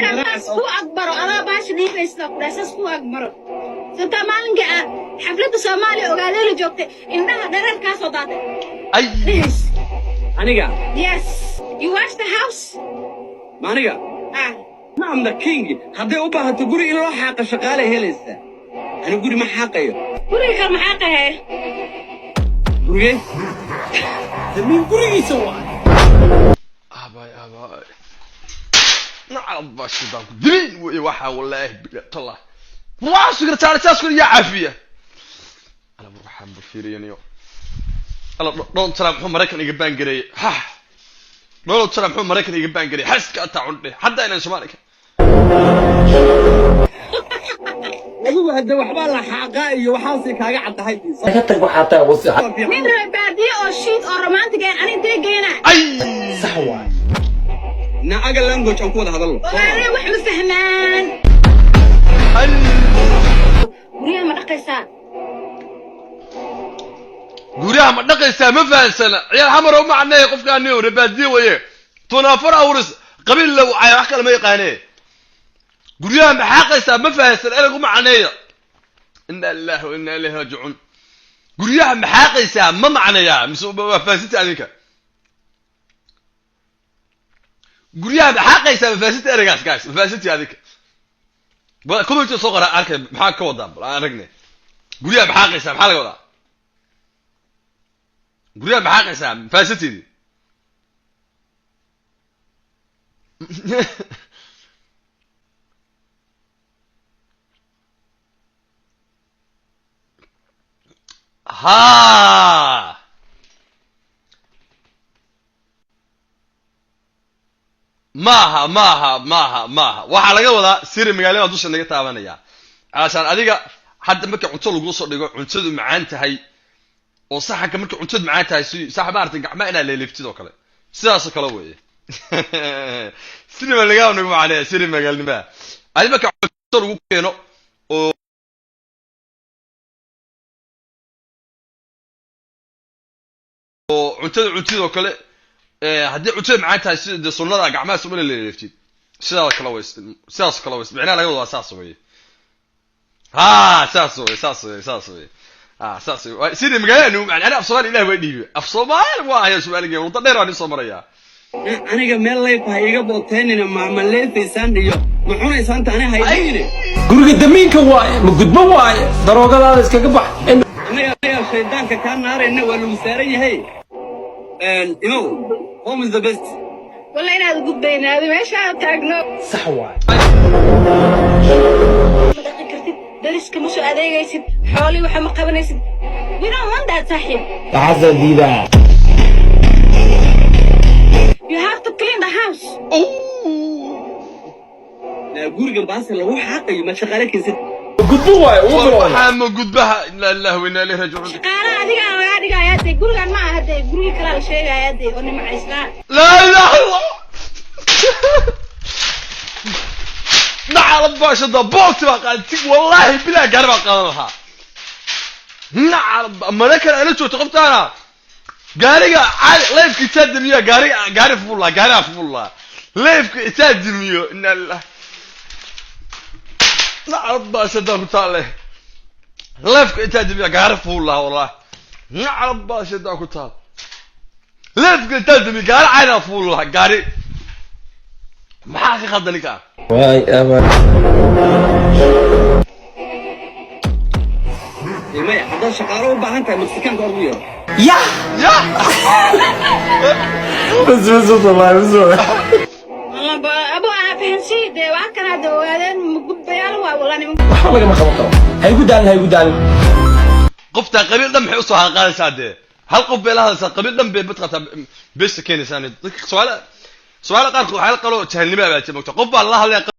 Saas ku agbaro, adaa baasha dhiifaysa ku dhahay, saas ku agbaro. Sabtaa maalinka ah xafladda Soomaaliya ogaadeela joogtay, indhaha dhareer kaa soo daatay. Ay. Dhahays. Aniga? Yes, you wash the house. Ma aniga? Ah. I'm the king. Hadday u baahato guri in loo xaaqa, shaqaale helaysaa. Ani guri ma xaaqayo. Guriga kale maxaa qahe? Gurigee? Damiin gurigiisa waay. Abay, abay, nacab baa shaydaanku dilin wey. Waxaa wallaahi billah waa sugar saar saas ku yaa caafiya. Ana waxaan ba fiiriyaniyo alla. Donald Trump muxuu Maraykan iga baangareeyey? Ha, Donald Trump muxuu Maraykan iga baangareeyey? Xaska ataa cundhe hadda inaan Soomaaliya. Adigu hadda waxbaa la xaaqaa iyo waxaasay kaaga caddahay. Ka tag, waxaa tahay wasi. Nin reer baadiye oo shiid oo romantic ah ani intee geynaa? Ay. Sax waay. Na aga language aan ku wada hadalno. Ogaadee wax ma fahmaan. Ay. Guryaha ma dhaqaysaa? Guryaha ma dhaqaysaa? Ma fahansana ciyaal Xamar oo macneeya. Qofka aniyo rebaadiye weye, 24 hours qabiil la wacay, wax kale ma yaqaanee. Guryaha ma xaaqaysaa? Ma fahansan eraygu macneeya. Inna lillahi wa inna ilayhi raajicuun. Guryaha ma xaaqaysaa? Ma macneeyaa mise waa fahansanta adinka? Guryaha ma xaaqaysaa? Ma fahansanta eraygaas, guys? Ma fahansanti adinka? Comment soo qora, arkay maxaa ka wadaa. Bal aan aragne. Guryaha ma xaaqaysaa, maxaa laga wadaa? Guryaha ma xaaqaysaa? Ma fahansanteedi? Ha, maaha, maaha, maaha, maaha. Waxaa laga wadaa siri magaalada dusha naga taabanaya. Calashaan adiga hadda marka cunto lagu soo dhigo, cuntadu macaan tahay oo saxanka marka cuntadu macaan tahay, si sax maaragtay, gacmaha inaad leeleeftid oo kale, sidaasoo kale weeye. Siri baa laga nagu macneeya siri magaalnimaa. Adi marka cunto lagu keeno oo cuntada cuntid oo kale, haddii cuntada macaan tahay, sida dee sunnada gacmaha suma leeleeftid, sidaas kale way, sidaas kale way. Micnaha laga wadaa saas weeye. Ha, saas wey, saas wey, saas wey. Ha, saas wey. Sidii magaalada nugu macna. Ani af Soomaali ilaah waa dhiibi, af Soomaali waa haya. Soomaaliga waddo dheer baan soo marayaa. Aniga meel leef ha iga booteynina. Ma leefaysaan iyo ma cunaysaan taani haydhiine. Guriga damiinka waaye, ma gudbo waaye, daroogadaada iskaga bax. Annaga shaydaanka kaa naarayna waa lagu saaran yahay. Imow, home is the best. Walla inaad gudbaynaado meeshaa taagno. Sax waay. Ma dhaqi kartid, dariska ma soo adeegaysid, xoolii waxa ma qabanaysid. We don't want that, saaxiib. Waxaasaa diidaa. You have to clean the house. Gurigan baase lagu xaaqayo, ma shaqaale keensid? Ma gudbo waaye ugu war bilowda. Waxaa ma gudbaha? Inna lillahi wa inna ilayhi raajicuun. Shaqaalaha adiga aan lagaa dhigayaa dee. Gurigan ma aha dee, gurigii kalaa la sheegayaa dee oo nimacaysnaa. Laa ilaaha illa. Nacala baashada boogti baa qaaday. Wallaahi bilaa gaari baa qaadan lahaa. Nacala maraykan ala joogto qoftaana gaariga caadi leefka itaa damiya, gaariga gaari fuul lahaa, gaarigaa fuul lahaa leefka itaa damiyo. Inna lillahi. Nacala baashada ku taale leefka itaa damiya, gaari fuul lahaa. Wallahi nacala baashada ku taal leefka itaa damiya, gaari caadi fuul lahaa. Gaari maxaa ka khaldan ninka? Waay ama. Maya, haddaad shaqaalo u baahan tahay, Mexicaanka ugu yeero. Ya. Ya. Bas bas wallahi bas. Wallah abo aa fahansii dee. Waa kan hadda ogaadeen ma gudbayaal waa wallah nimanka. Waxba lagama qaban karo. Ha igu daalin, ha igu daalin. Qoftaa qabiil dhan maxay usoo qaadaysaa dee? Hal qof bay la hadlaysaa, qabiil dhan bay matqataa beesha keenaysaa. Dadka Soomaali, Soomaali qaarkood waxyaala qaloo jahalnimo baa jira, mogta. Qof baa la hadlaya.